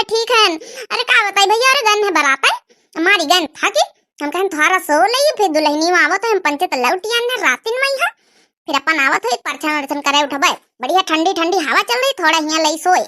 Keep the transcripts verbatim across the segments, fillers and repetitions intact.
ठीक है। अरे का बताई भैया, अरे गन है बरात है, हमारी गन था कि हम कहन थोड़ा सो लेई, फिर दुलहिनी में आवत है, हम पंचे त लौट आन है रातिन में यहाँ, फिर अपन आवत है, परछन वरछन करे उठबे, बढ़िया ठंडी ठंडी हवा चल रही, थोड़ा हियाँ लई सोए।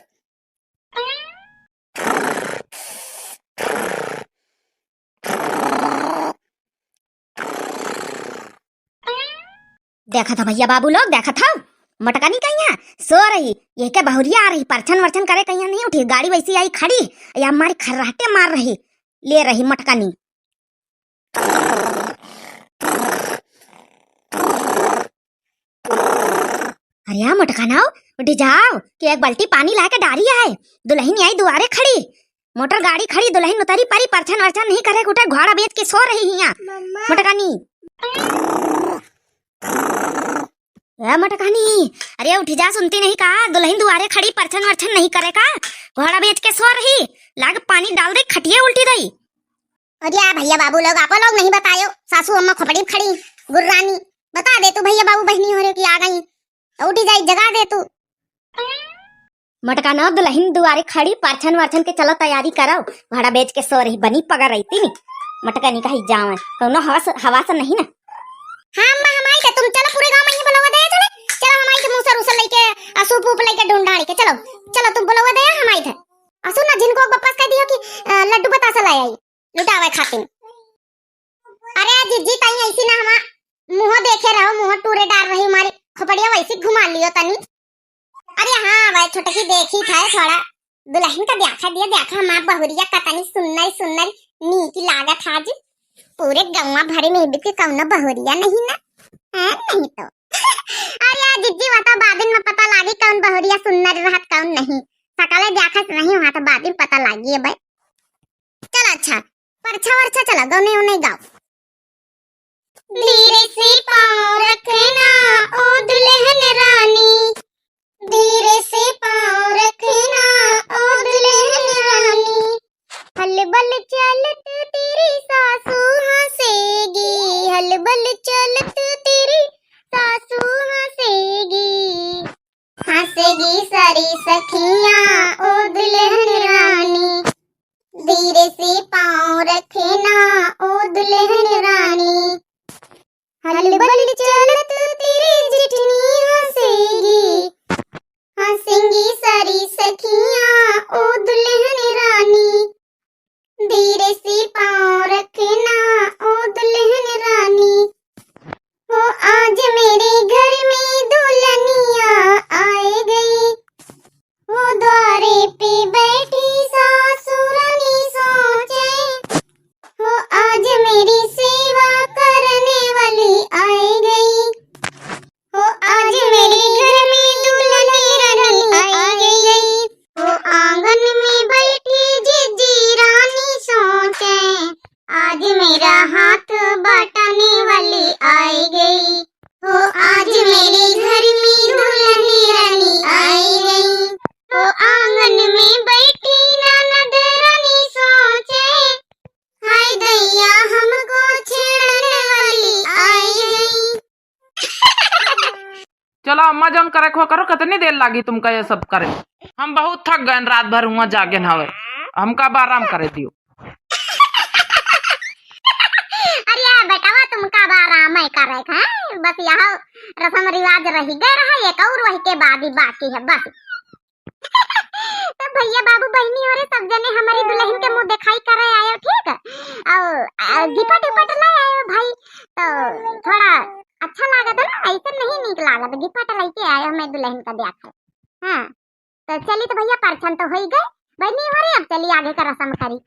देखत ह भैया बाबू लोग, देखत ह, मोटकनी कहिया सो रही, ये के बहुरिया आ रही, परछन वरछन करे कहिया नहीं उठी, गाड़ी वैसी आई खड़ी, या हमारी खर्राटे मार रही, ले रही मोटकनी। अरे या मोटकनौ, उठ जाओ कि एक बाल्टी पानी लाके डारी आए। दुलहिन आई दुआरे खड़ी, मोटर गाड़ी खड़ी, दुलहिन उतरी परी, परछन वरछन नहीं करे, कुटे घोड़ा बेच के सो रही हियाँ। मम्मा। मोटकनी। ए मोटकनी, अरे उठ जा, सुनती नहीं का? दुलहिन दुआरे खड़ी, परछन वरछन नहीं करे का? घोड़ा बेच के सो रही, लाग पानी डाल दे, खटिया उल्टी दई। अरे या भैया बाबू लोग, आपो लोग नहीं बतायो, सासू अम्मा खोपड़ी खड़ी, गुर्रानी, बता दे तू भैया बाबू बहिनी हो रे कि आ गई, उठी जाई जगा दे तू। मटका न दुलहिन दुआरे खड़ी, परछन वरछन के चलो तैयारी करो, घड़ा बेच के सो रही, बनी पगर रही तीनी। मटका नहीं कही जावन, कौनो हवा से, हवा से नहीं ना। हाँ अम्मा, हम आई थे, तुम चलो पूरे गाँव में ये बुलावा दे, चले, चलो हम आई थे मूसर उसर लेके, आ सूप ऊप लेके ढूंढ ढांढ के, चलो, चलो तुम बुलावा दे, हम आई थे। असु ना जिनको वापस कह दियो कि, अ, लड्डू बतासा लाए आई। लुटावे खातिर। अरे जिज्जी, तई ऐसी ना हमा मुँह देखे रहो, मुँह टूरे डार रही, हमारी खोपड़िया वैसी घुमा लियो तनी। अरे हाँ, वह छोटकी देखी था थोड़ा, दुलहिन का द्याखा दिया, द्याखा हमार बहुरिया कतनी सुन्नर सुन्नर नीक लागत है आज। पूरे गौवा भरे में इबित के कौनो बहुरिया नहीं ना, हैं? नहीं तो। अरे जिज्जी, वह तो बादिन में पता लागी कौन बहुरिया सुन्नर रहत कौन नहीं, सकले द्याखा से नहीं, वहाँ तो बादिन पता लागी है भाई। चल अच्छा, परछा वरछा चला, गौने उन्हें गाओ। धीरे से पाँव रखना ओ दुल्हन रानी, धीरे से पाँव रखना ओ दुल्हन रानी। हलबल चलत तेरी सासू हँसेगी, हलबल चलत तेरी सासू हँसेगी। हँसेगी सारी सखियाँ ओ दुल्हन रानी, धीरे से पाँव रखना ओ दुल्हन रानी। हलबल चलत तेरी जेठनी हँसेगी, हँसेंगी सारी सखियाँ ओ दुल्हन रानी। धीरे से पाँव रखना ओ दुल्हन रानी। हो आज मेरे घर में दुल्हनिया आए गई, वो द्वारे पे बैठी सासुरानी सोचे, वो आज मेरी सेवा करने वाली आए गई। वो आज मेरे घर में दुल्हन रानी आई गई। वो आंगन में बैठी जिज्जी रानी सोचे, आज मेरा हाथ बटाने वाली आई गई। वो आज मेरे घर में दुल्हन रानी आई गई। वो आंगन में बैठी ननद रानी सोचे, हाय दैया हमको छेड़ने वाली आई गई। चलो अम्मा, जौन करे खो करो, कितनी देर लागी तुमका ये सब करे? हम बहुत थक गए, रात भर हुआ जागे न हवे, हमका अब आराम करे दियो। अरे बेटवा, तुमका अब आराम है करे का, बस यह रस्म रिवाज रही गए रहा, एक और वही के बाद ही बाकी है बस। तो भैया बाबू बहिनी हो रे, सब जने हमारी दुल्हन के मुँह दिखाई करे आयो, ठीक है? और, और गिफ्ट उफ्ट ले आयो भाई, तो थोड़ा अच्छा लागत है ना, ऐसे नहीं नीक लागत, गिफ्ट लेके आयो हमें दुल्हन का द्याखा। हाँ, तो चली तो भैया परछन तो होई गए, बहिनी हो रे, अब चली आगे का रस्म करी।